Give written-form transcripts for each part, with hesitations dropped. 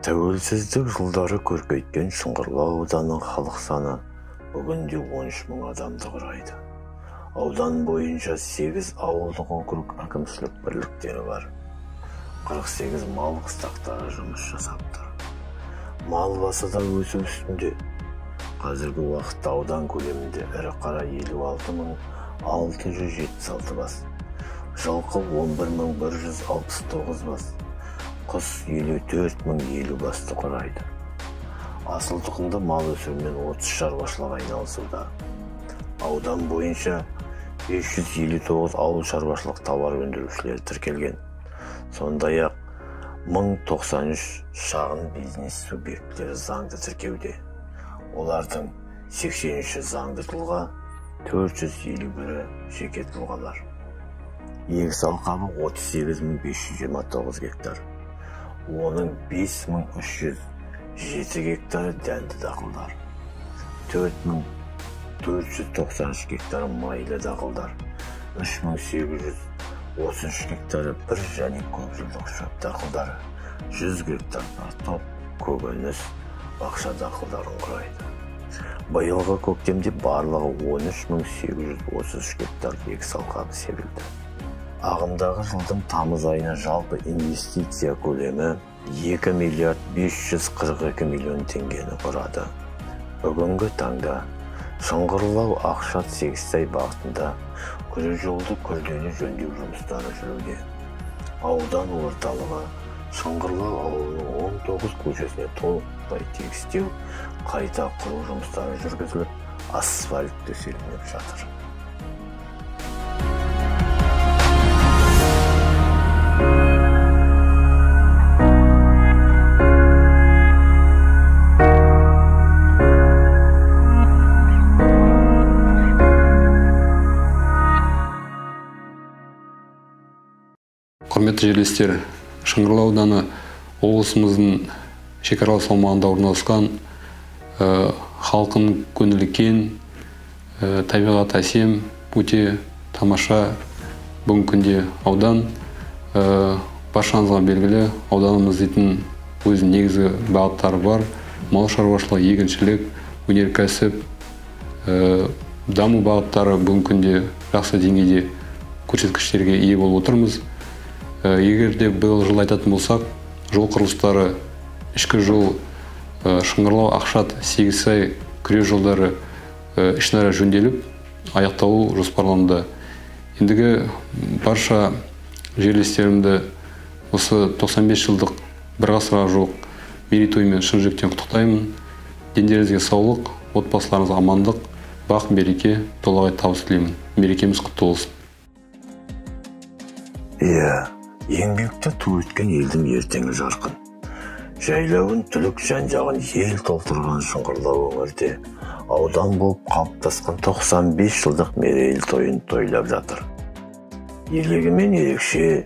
Тәуелсіздік жылдары көркейткен Шыңғырлау ауданының халық саны бүгінде 13 мың адамды құрайды. Аудан бойынша 8 ауылдық округ әкімшілік бірліктері бар. 48 мал қыстақтары жұмыс жасап тұр. Мал басы да өсу үстінде. Қазіргі уақытта аудан көлемінде ірі қара 56 676 бас, жылқы 11 169 бас, құс 54 050 басты құрайды. Асыл тұқымды мал өсірумен 30 шаруашылық айналысуда. Аудан бойынша 559 ауыл шаруашылық тауар өндірушілері тіркелген. Сондай-ақ 1093 шағын бизнес субъектілері заңды тіркеуде. Олардың 83-і заңды тұлға, 451-і жеке тұлғалар. Егіс алқабы 38 529 гектар. Оның 5307 гектары дәнді дақылдар. 4493 гектары майлы дақылдар. 3833 гектары бір және көп жылдық шөп дақылдары. 100 гектар картоп, көкөніс, бақша дақылдарын құрайды. Биылғы көктемде барлығы 13 833 гектар егіс алқабы себілді. Ағымдағы жылдың тамыз айына жалпы инвестиция көлемі 2 миллиард 542 миллион теңгені құрады. Бүгінгі таңда Шыңғырлау Ақшат Сегізсай бағытында күре жолды күрделі жөндеу жұмыстары жүруде. Аудан орталығы Шыңғырлау ауылының 19 көшесіне толықтай тегістеу, қайта құру жұмыстары жүргізіліп, асфальт төселініп жатыр. Құрметті жерлестер, Шыңғырлау ауданы облысымыздың шекаралас аумағында орналасқан, халқының көңілі кең, табиғаты әсем, өте тамаша бүгінгі күнде аудан. Баршаңызға белгілі, ауданымыз дейтін өзінің негізгі бағыттары бар: мал шаруашылығы, егіншілік, өнеркәсіп, даму бағыттары бүгінгі күнде жақсы деңгейде көрсеткіштерге ие болып отырмыз. Егер де биыл жыл айтатын болсақ, жол құрылыстары, ішкі жол Шыңғырлау Ақшат Сегізсай күре жолдары ішінара жөнделіп, аяқталу жоспарланды. Ендігі барша жерлестерімді осы 95 жылдық бір ғасырға жуық мерейтоймен шын жүректен құттықтаймын. Дендеріңізге саулық, отбасыларыңызға амандық, бақ, береке, толағай табыс тілеймін. Мерекеміз құтты болсын. Иә, еңбекті ту еткен елдің ертеңі жарқын. Жайлауын түлік, жан-жағын ел толтырған Шыңғырлау өңірде аудан болып қалыптасқан 95 жылдық мерейлі тойын тойлап жатыр. Елегімен ерекше,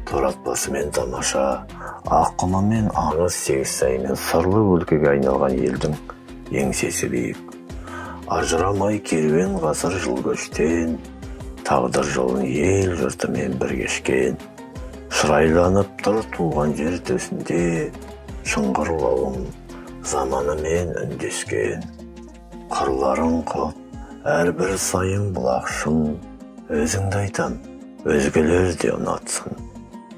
торатпасымен тамаша, аққұмымен аңыз, Сегізсайымен сырлы өлкеге айналған елдің еңсесі биік. Ажырамай керуен ғасыр жыл көштен, тағдыр жолын ел жұртымен бір кешкен. Шырайланып тұр туған жер төсінде, Шыңғырлауым заманымен үндескен. Қырларың құп, әрбір сайың бұлақшын, өзіңді айтам, өзгелер де ұнатсын.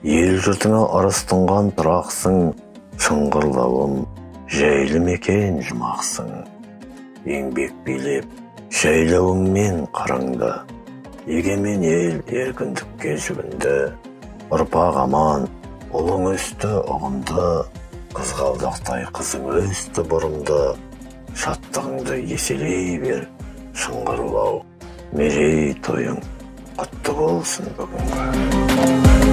Ел жұртыңа ырыс тұнған тұрақсың, Шыңғырлауым, жайлы мекен жұмақсың. Еңбек билеп, жайлауыңмен қырыңды, егемен ел еркіндікке жүгінді. Ұрпақ аман, ұлың өсті ұғымды, қызғалдақтай қызың өсті бұрымды. Шаттығыңды еселей бер, Шыңғырлау, мерейтойың құтты болсын бүгінгі.